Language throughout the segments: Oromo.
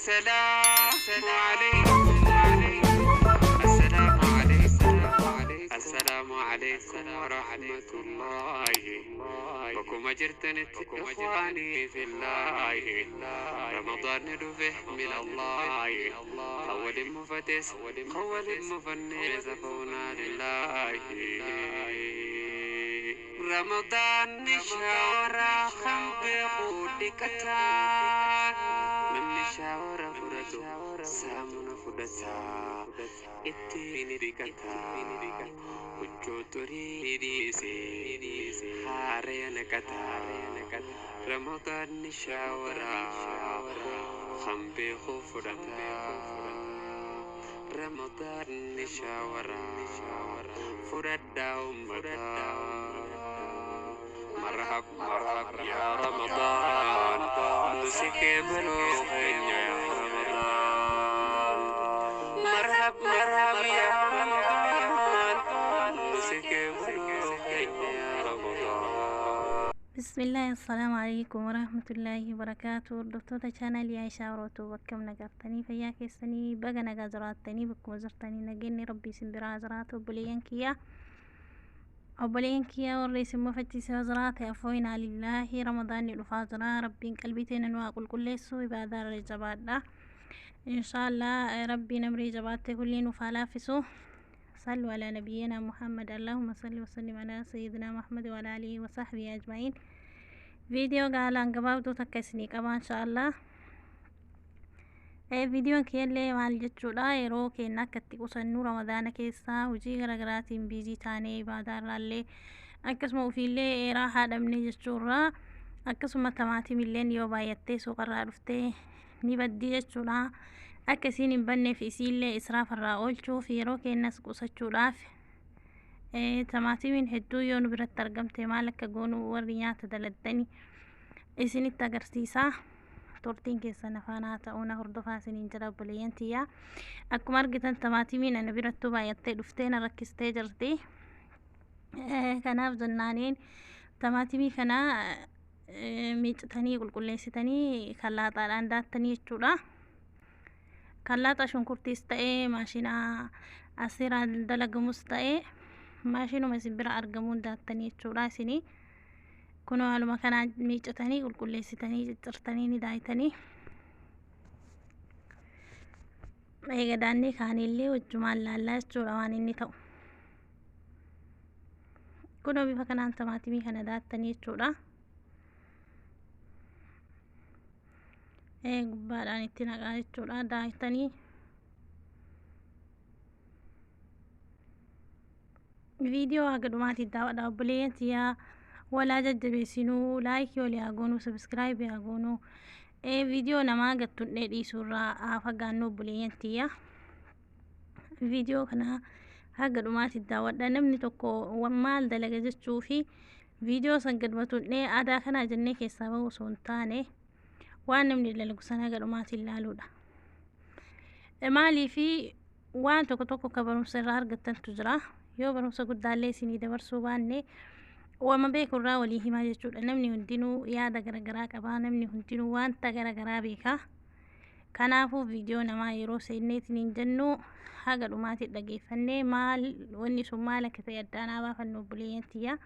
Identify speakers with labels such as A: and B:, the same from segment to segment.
A: السلام عليكم السلام عليكم السلام عليكم ورحمة الله. بكم جرتنت إخواني في الله. رمضان دفه من الله، أول مفتس أول مفنس فونا لله. رمضان شاورا خنبقو دكتا، namni shaawara fudhatu saamuna fudhata, ittiin dhiqata, huccuu xurii dhiisee haaraya naqata. Ramadaanni shaawara kan beeku fudhata. Ramadaanni shaawara fudhadhaa ummata. مرحب مرحب يا رمضان، نسك بلوغ يا رمضان. مرحب مرحب يا رمضان، نسك بلوغ يا رمضان.
B: بسم الله، السلام عليكم ورحمة الله وبركاته. Hordoftoota chaanaalii Aishaa Orootuu, akkam nagartanii? Fayyaa keessanii? Baga nagaa jiraattanii. Bakkuma jirtanii nageenyi rabbii isin biraa jiraatu. Obboleeyyan kiyyaa, obboleeyyan kiyyaa, warri isin mufachiisee jiraate afooyinaa lillaahi. Ramadaanni dhufaa jira. Rabbiin qalbii teenya nu haa qulqulleessu. Ibaadaa irra jabaadha. Inshaallah rabbiin amrii jabaatte kulli nuuf haa laaffisu. صلوا على نبينا محمد، اللهم صل وسلم على سيدنا محمد وعلى آله وصحبه أجمعين. Viidiyoo gaalaan gabaabduu takka isinii qaba inshaallah. Viidiyoon kiyyallee maal jechuudha? Yeroo keenya akka itti qusannu, ramadaana keessaa hojii garaagaraatiin busy taanee ibaadaa irraallee akkasuma ofiillee eeraa haadhamne jechuurra, akkasuma tamaatimilleen yoo baay'attee suuqarraa dhuftee ni baddii jechuudha. Akka isiin hin banneef, isiillee israafarraa oolchuuf, yeroo keenyas qusachuudhaaf, tamaatimiin hedduu yoo nu biratti argamte maal akka goonu warri nyaata daladdani isinitti agarsiisa. Turtiin keessan afaan haa ta'uu, na hordofaa isiniin jira obboleeyyan tiyyaa. Akkuma argitan tamaatimiin ana birattuu baay'attee dhuftee na rakkistee jirti. Kanaaf jennaaniin tamaatimii kana miicitanii qulqulleessitanii kan laaxaadhaan daattanii jechuudha. Kan laaxaa shunkurtiis ta'ee, maashina asiraan dalagamus ta'ee, maashinuma isin bira argamuun daattanii jechuudha isinii. Kunoo haaluma kanaan miicatanii qulqulleessitanii ciccirtanii ni daayitanii. Eega daannee kaanillee wajjumaan laallaa jechuudha waan inni ta'u. Kunoo bifa kanaan tamaatimii kana daattanii jechuudha. Gubbaadhaan itti naqaa jechuudha daayitanii. Viidiyoo haga dhumaatti daawwadha obboleeyyan tiyyaa. Walaa jajjabeessinuu, like walii haa goonuu, subscribe haa goonuu. Viidiyoo namaa gattuudhee dhiisuurraa haa fagaannu obboleeyyan tiyya. Viidiyoo kana haga dhumaatti daawwadha. Namni tokko maal dalaga jechuu fi viidiyoo san gadmatuudhee aadaa kanaa jennee keessaa bahu osoo hin taane, waan namni dalagu sana haga dhumaatti ilaaluudha. Maaliifi waan tokko tokko ka barumsa irraa argattantu jira. Yoo barumsa guddaallee isinii dabarsuu baanne, wama beeku irraa walii himaa jechuudha. Namni hundinuu yaada garaagaraa qaba. Namni hundinuu wanta garaagaraa beeka. Kanaafuu viidiyoo namaa yeroo seenneetiin hin jennu haga dhumaatti dhageeffannee maal wanni sun maal akka ta'e addaan haa baafannu obboleeyyan tiyya.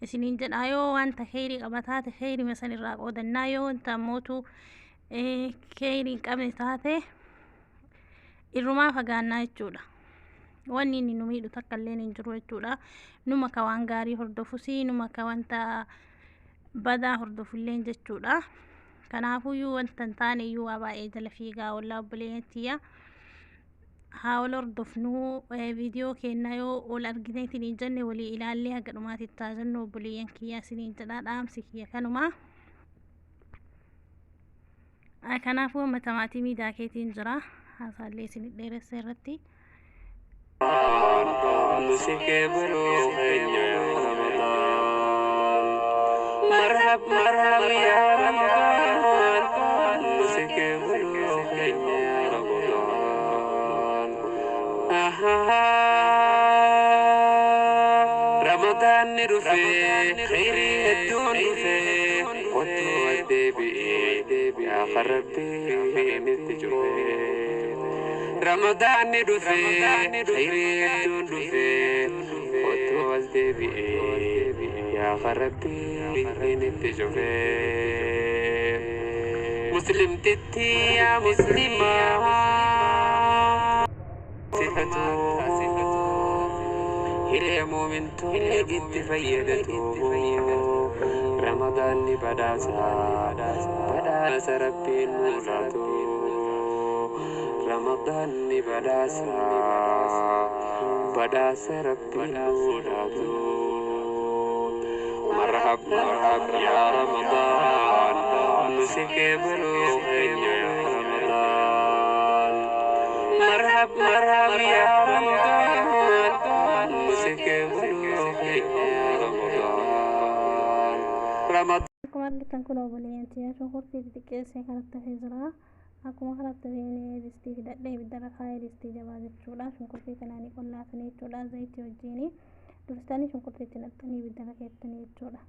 B: Isiniin jedha, yoo wanta kheyrii qaba taate kheyrii san irraa qoodannaa, yoo wanta ammootu kheyrii hin qabne taate irrumaa fagaannaa jechuudha. Wanni inni nu miidhu takka illee hin jiru jechuudha. Numa ka waan gaarii hordofus, numa ka wanta badaa hordofullee jechuudha. Kanaafuyyuu wanta hin taane iyyuu waa baay'ee jala fiigaa ollaa obboleeyyan tiyya. Haa wal hordofnuu. Viidiyoo keenya yoo ol argineetiin hin jenne walii ilaallee haga dhumaatti taasisannu obboleeyyan kiyya isiniin jedha. Dhaamsi kiyya kanuma. Kanaafuu amma tamaatimii daakeetiin jira. Haasaallee isin dheeressa irratti.
A: نسك بلوغ يا رمضان. مرحب مرحب يا رمضان، نسك بلوغ يا رمضان. رمضان رفي خيري الدون رفي. Kottu as deebi'i yaa Rabbiin itti cufee. Ramadaanni dhufee khayrii hedduun dhufee, kottu as deebi'i yaa Rabbiin itti cufee. Muslimtitti yaa muslimaa sifatu, hiree muumintoonni itti fayyadatu. Ramadaanni badhaasa, badhaasa Rabbiin nuu laatu. Ramadaanni badhaasa, badhaasa Rabbiin nuu laatu. Marhab marhab yaa Ramadaan, nu si qeebaluu keenya yaa Ramadaan. Marhab marhab yaa Ramadaan, nu si qeebaluu keenya yaa Ramadaan. Ramadaan.
B: Akkuma argitan kun obboleeyyan tiyya shunkurtii xixiqqeessee kanatti hafee jira. Akkuma kanatti hafeen distii fidadhee ibiddarra kaayee, distii jabaa jechuudha. Shunkurtii kanaan qollaatanii jechuudha, zayitii wajjini. Dursitanii shunkurtii itti naqxanii ibiddarra keettanii jechuudha.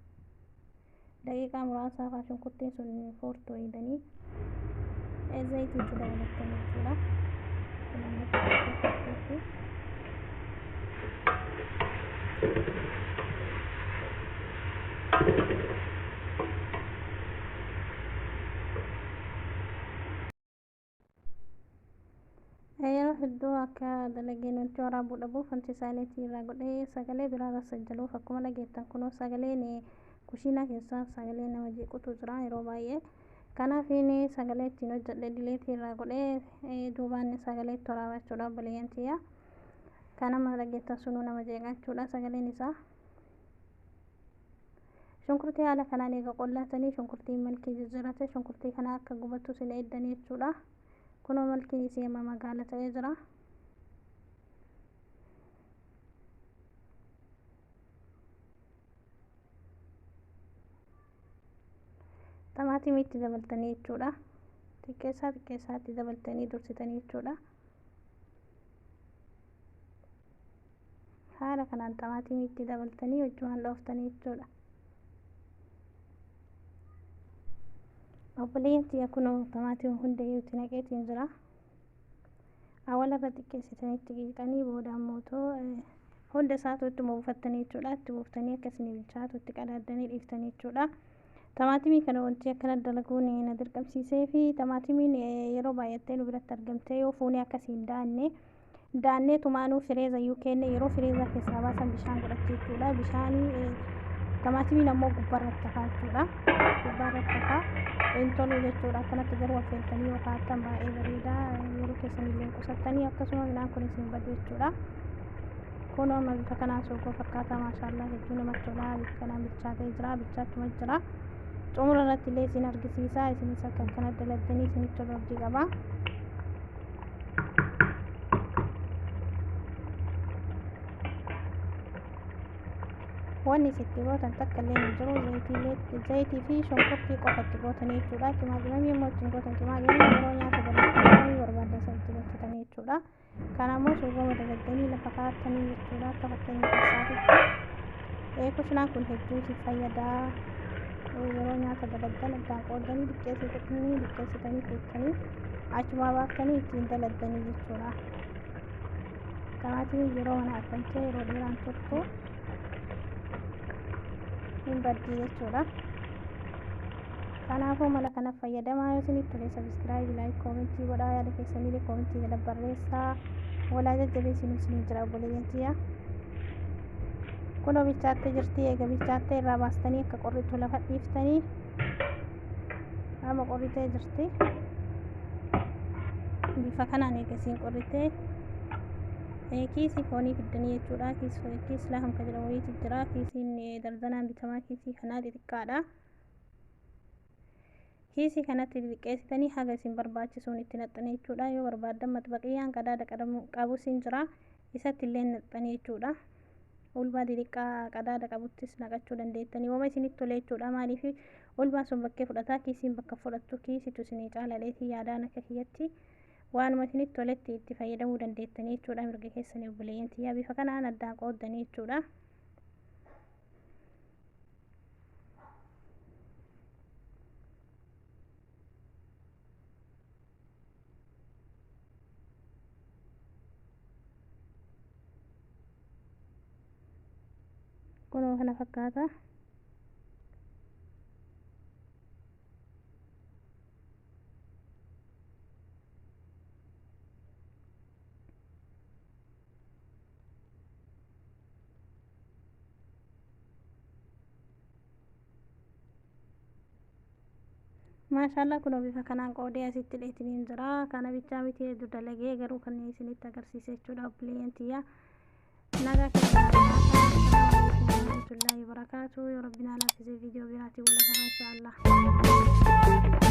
B: Daqiiqaa muraasaaf shunkurtiin sun foortuu eeganii zayitii itti dabalattanii jechuudha. Kun amma shunkurtii. Yeroo hedduu akka dalageen wanti waraabuu dhabuuf wanti saayilentii irraa godhee sagalee biraarra sajjaluuf, akkuma dhageettan kunoo sagaleen kushiinaa keessaa sagalee nama jeequtu jira yeroo baay'ee. Kanaaf inni sagalee ittiin hojjedhe dileetii irraa godhee duubaan sagalee itti waraabaa jechuudha, obboleeyyan tiyya. Kan nama dhageettan sunuu nama jeeqa jechuudha sagaleen isaa. Shunkurtii haala kanaan eega qollaatanii, shunkurtiin malkii jijjiirate, shunkurtii kana akka gubatu sin eeddanii jechuudha. Kunoo malkiin isii amma magaala ta'ee jira. Xamaatimii itti dabaltanii jechuudha. Xiqqeessaa xiqqeessaa itti dabaltanii dursitanii jechuudha. Haala kanaan xamaatimii itti dabaltanii wajjumaan dhooftanii jechuudha. Obboleeyyan tiyya, kunoo xamaatima hundayyuu itti naqeetiin jira. Awwaala irra xiqqeessitanii itti qiixanii, booda ammoo hunda isaatu ittuma buufattanii jechuudha. Itti buuftanii akkasii bilchaatu itti qadaaddanii dhiiftanii jechuudha. Xamaatimii kana wanti akkana dalaguun na dirqamsiisee fi xamaatimiin yeroo baay'attee nu biratti argamtee yoo fuunee akkasii hin daanne, daannee tumaanuu fireeza iyyuu kenne, yeroo fireeza keessaa baasan bishaan godhatti jechuudha. Bishaanii xamaatimiin ammoo gubbaarratti hafaa jechuudha. Gubbaarratti hafaa, hin tolu jechuudha. Akkanatti garuu affeeltanii yoo kaa'attan baay'ee bareeda. Yeroo keessan illee qusattanii, akkasuma midhaan kunis hin badu jechuudha. Kun amma bifa kanaan soogoo fakkaata, maashaallaa, hedduu namatti tola. Bifa kanaan bilchaatee jira, bilchaachuma jira. Xumura irratti illee isin argisiisa. Isinis akka akkana daladdanii isinitti tolu abdii qaba. Wanni isitti gootan takka illee hin jiru. Zayitii fi shunkurtii qofa itti gootanii jechuudha. Qimaa qimamii immoo ittiin gootan, qimaa qimamii yeroo nyaata dalagdan barbaadan isa itti galchitanii jechuudha. Kana immoo soogoma daladdanii lafa kaa'attanii jechuudha, akka fakkeenya keessaatitti. Kushinaan kun hedduu isin fayyadaa. Yeroo nyaata dalagdan addaan qoodanii diqqeessitanii diqqeessitanii feettanii achumaa baaftanii ittiin daladdanii jechuudha. Xamaatimiin yeroo mana argamtee yeroo dheeraan turtu, hin baddii jechuudha. Kanaafuu mala kana fayyadamaa. Yoo isinitti tole subscribe, like, koomentii godhaa, yaada keessanii koomentii jala barreessaa, walaa jajjabeessinu isinii jira, obboleeyyan tiyya. Kunoo bilchaattee jirti. Eega bilchaattee irraa baastanii akka qorritu lafa dhiiftanii, amma qorritee jirti. Bifa kanaan eegasiin qorritee kiisii foonii fiddanii jechuudha. Kiis laham ka jedhamu wayiitu jira. Kiisiin darzanaan bitamaa, kiisii kanaa xixiqqaadha. Kiisii kanatti xixiqqeessitanii haga isin barbaachisuun itti naqxanii jechuudha. Yoo barbaaddan maxbaqiyyaan qadaada qabus hin jira, isatti illee naqxanii jechuudha. Ulbaa xixiqqaa qadaada qabuttis naqachuu dandeettanii, wama isinitti tole jechuudha. Maaliif ulbaan sun bakkee fudhataa, kiisiin bakka fudhattu, kiisitu isinii caalaleetii yaadaan akka kiyyatti waanuma isinitti toletti itti fayyadamuu dandeettanii jechuudha. Mirga keessanii, obboleeyyan tiyyaa. Bifa kanaan addaan qooddanii jechuudha. Kunoo kana fakkaata. Maashaallah, kunoo bifa kanaan qoodee asitti dheetiniin jira. Kana bichaa miti, hedduu dalagee, garuu kanneen isinitti agarsiise jechuudha. Obboleeyyan tiyya, nagaa keessatti barakaatu. Yoo rabbi naa laaffise, viidiyoo biraatiin wal agarra, inshaallah.